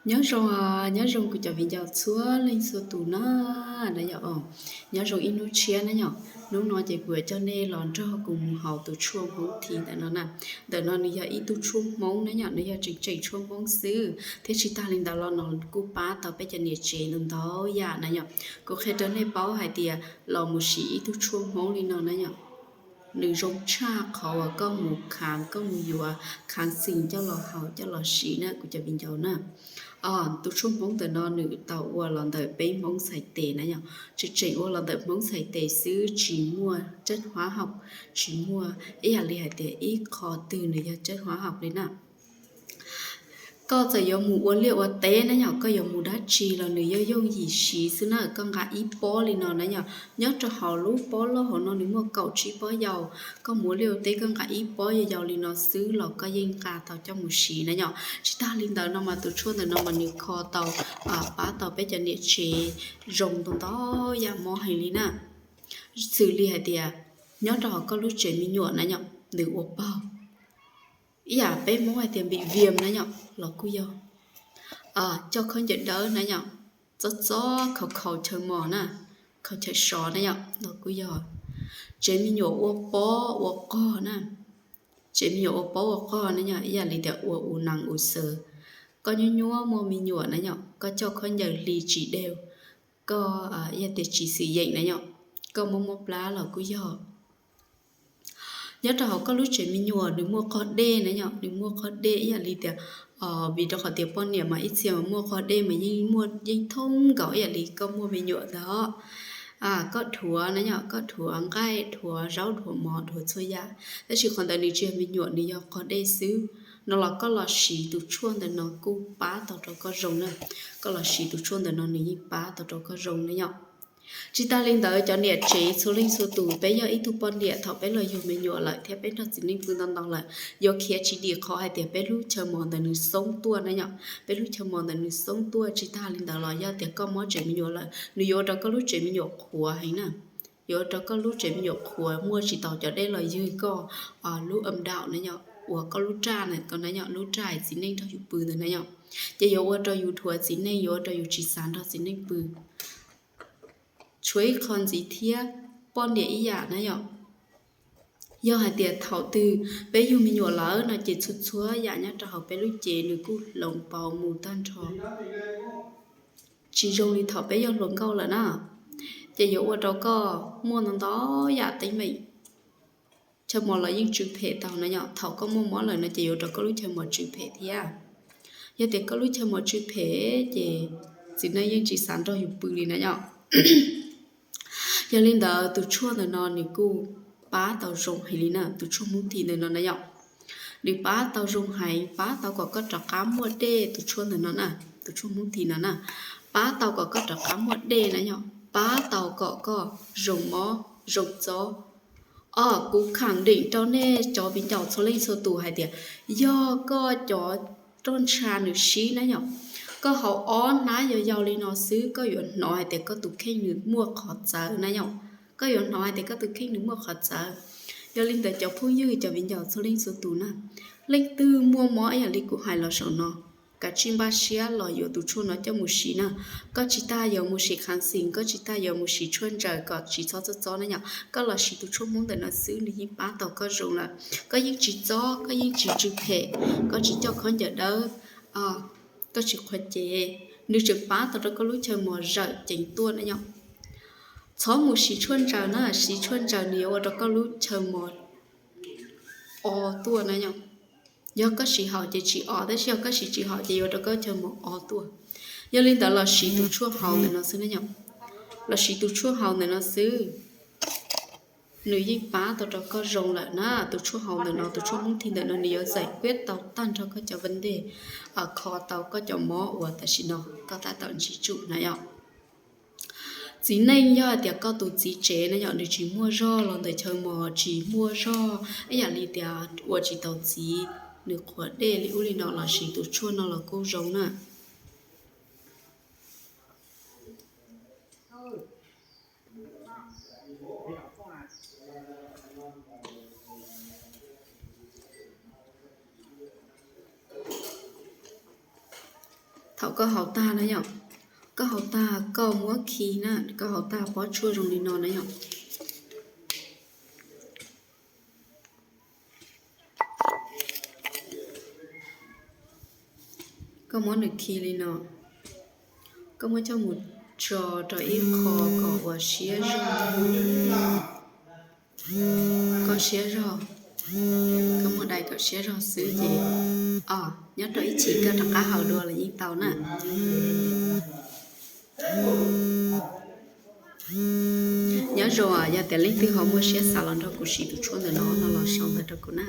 Nyob zoo, nyob zoo kuv cov viv ncaus txhua leej txhua tus na, na yom. Nyob zoo ib hnub tshiab na yom. Hnub no ces kuv yuav coj nej los nrog kuv mus haus tus tshuaj Hmoob Thi ntawm no na. Ntawm no nws yog ib tug tshuaj Hmoob na yom, nws yog tseem tseem tshuaj Hmoob xwb, thiab tsis tag li ntawd los no kuj pab tau peb cov niam tsev ntau ntau yam na yom. Kuv qhia rau nej paub hais tias los mus siv ib tug tshuaj Hmoob li no na yom, nws zoo tshaj qhov uas koj mus khaav, koj mus yuav khaav xeem coj los haus coj los siv na kuv cov viv ncaus na. Tus tshuaj Hmoob ntawm no nws tau ua los ntawm peb Hmoob txhais tes na yom, tseem tseem ua los ntawm Hmoob txhais tes xwb, tsis muaj chất hóa học, tsis muaj ib yam li hais tias ib qho twg nws yog chất hóa học li na. Koj txawm yuav mus ua liaj ua teb na yom, koj yuav mus dab tsi los nws yooj yooj yim siv xwb na. Koj nqa ib pob li no na yom, nyob rau hauv lub pob loj hauv no nws muaj kaum tsib pob yau. Koj mus ua liaj ua teb koj nqa ib pob yau yau li no xwb los koj yeej nqa tau coj mus siv na yom. Tsis tag li ntawd no mas tus tshuaj ntawm no mas nws kho tau, pab tau peb cov niam tsev zoo ntau ntau yam mob heev li na. Xws li hais tias nyob rau hauv koj lub tsev me nyuam na yom, nws ua paug, ib yam peb Hmoob hais tias bị viêm na yom los kuj yog, coj khaub ncaws dawb na yom, txob txob khaus khaus chaw mos na, khaus chaw sov na yom los kuj yog. Tsev me nyuam ua pob ua qog na, tsev me nyuam ua pob ua qog na yom, ib yam li tias ua u nees u xaws, koj nyuaj nyuaj muaj me nyuam na yom, koj coj khaub ncaws hli tsis đều, koj ib yam tias tsis xwm yeem na yom, koj mob mob plab los kuj yog. Nyob rau hauv koj lub tsev me nyuam nws muaj qog dej na yom, nws muaj qog dej ib yam li tias, vim rau qhov tias poj niam mas ib txhia mas muaj qog dej mas yeej muaj yeej thoob nkaus ib yam li koj muaj me nyuam ntag. Koj dhuav na yom, koj dhuav nqaij, dhuav zaub, dhuav mov, dhuav txhua yam, tab sis qhov ntawd nws tsis yog me nyuam, nws yog qog dej xwb no los koj los siv tus tshuaj ntawm no kuj pab tau rau koj zoo na. Koj los siv tus tshuaj ntawm no nws yeej pab tau rau koj zoo na yom. Tsis tas li ntawd cov niam tsev txhua leej txhua tus, peb yog ib tug poj niam thaum peb los yug me nyuam lawm thiab peb nrog txiv neej pw ntau ntau lawm, yuav khiav tsis dim qhov hais tias peb lub chaw mos ntawd nws xoob tuaj na yom. Peb lub chaw mos ntawd nws xoob tuaj, tsis tas li ntawd los yog tias koj mob tsev me nyuam lawm nws yuav ua rau koj lub tsev me nyuam qhuav heev na. Yuav ua rau koj lub tsev me nyuam qhuav, muaj tsis tau cov dej los ywg koj lub âm đạo na yom, uas koj lub raj na, koj na yom, lub raj txiv neej nrog yus pw ntawd na yom, ces yuav ua rau yus dhuav txiv neej, yuav ua rau yus tsis xav nrog txiv neej pw. Tshuav ib qho ntxiv thiab, poj niam ib yam na yom. Yog hais tias thaum twg peb yug me nyuam lawm no ces txhua txhua yam nyob rau hauv peb lub cev nws kuj hloov pauv mus tag nrho, tsis zoo li thaum peb yog hluas nkauj lawm na. Ces yuav ua rau koj muaj ntau ntau yam teeb meem. Chaw mos los yeej tsw phem tau na yom, thaum koj muaj mob lawm no ces yuav ua rau koj lub chaw mos tsw phem thiab. Yog tias koj lub chaw mos tsw phem ces txiv neej yeej tsis xav nrog yus pw li na yom. Yog li ntawd tus tshuaj ntawm no nws kuj pab tau zoo heev li na, tus tshuaj Hmoob Thi ntawm no na yom. Nws pab tau zoo heev, pab tau kom koj rov qab muaj dej, tus tshuaj ntawm no na, tus tshuaj Hmoob Thi no na, pab tau kom koj rov qab muaj dej na yom, pab tau kom koj zoo mob zoo txob. Os, kuv khẳng định rau nej cov viv ncaus txhua leej txhua tus hais tias yog koj cov roj ntsha nws sib na yom, koj haus ob hnab yau yau li no xwb koj yuav hnov hais tias koj tus kheej nws muaj qhov txawv na yom. Koj yuav hnov hais tias koj tus kheej nws muaj qhov txawv. Yog li ntawd cov phooj ywg cov viv ncaus txhua leej txhua tus na, leej twg muaj mob ib yam li kuv hais los saum no, kav tsij npaj siab los yuav tus tshuaj no coj mus siv na. Koj tsis tas yuav mus siv kháng sinh, koj tsis tas yuav mus siv tshuaj ntsaws kom tsis txhob txob txob na yom. Koj los siv tus tshuaj Hmoob ntawm no xwb nws yeej pab tau koj zoo lawm. Koj yeej tsis txob, koj yeej tsis tsw phem, koj tsis coj khaub ncaws dawb, koj tsis qhuav cev, nws tseem pab tau rau koj lub chaw mos zawm ceev tuaj na yom. Txhob mus siv tshuaj ntsaws na, siv tshuaj ntsaws nws yuav ua rau koj lub chaw mos o tuaj na yom. Yog koj siv haum ces tsis o, tab sis yog koj siv tsis haum ces yuav ua rau koj chaw mos o tuaj. Yog li ntawd los siv tus tshuaj haus ntawm no xwb na yom. Los siv tus tshuaj haus ntawm no xwb, nws yeej pab tau rau koj zoo lawm na. Tus tshuaj haus ntawm no, tus tshuaj Hmoob Thi ntawm no nws yuav giải quyết tau tag nrho koj cov vấn đề, kho tau koj cov mob uas tam sim no koj tab tom ntsib tsum na yom. Txiv neej, yog hais tias koj tus txiv tsev na yom, nws tsis muaj zog los ntawm chaw mos, tsis muaj zog ib yam li tias ua tsis tau txiv, nws qhuav dej li ub li no los siv tus tshuaj no los kuj zoo na. Thaum koj haus tag na yom, koj haus tag koj muab khi na, koj haus tag pob tshuaj zoo li no na yom. Koj muab nws khi li no, koj muab coj mus tso rau ib qho kom uas siab zog. Koj siab zog, koj muab dai kom siab zog xwb ces, o, nyob rau ib chim koj rov qab haus dua los yeej tau na. Nyob zoo, yog tias leej twg ho muaj siab xav los nrog kuv siv tus tshuaj ntawm no no los sau ntawv rau kuv na.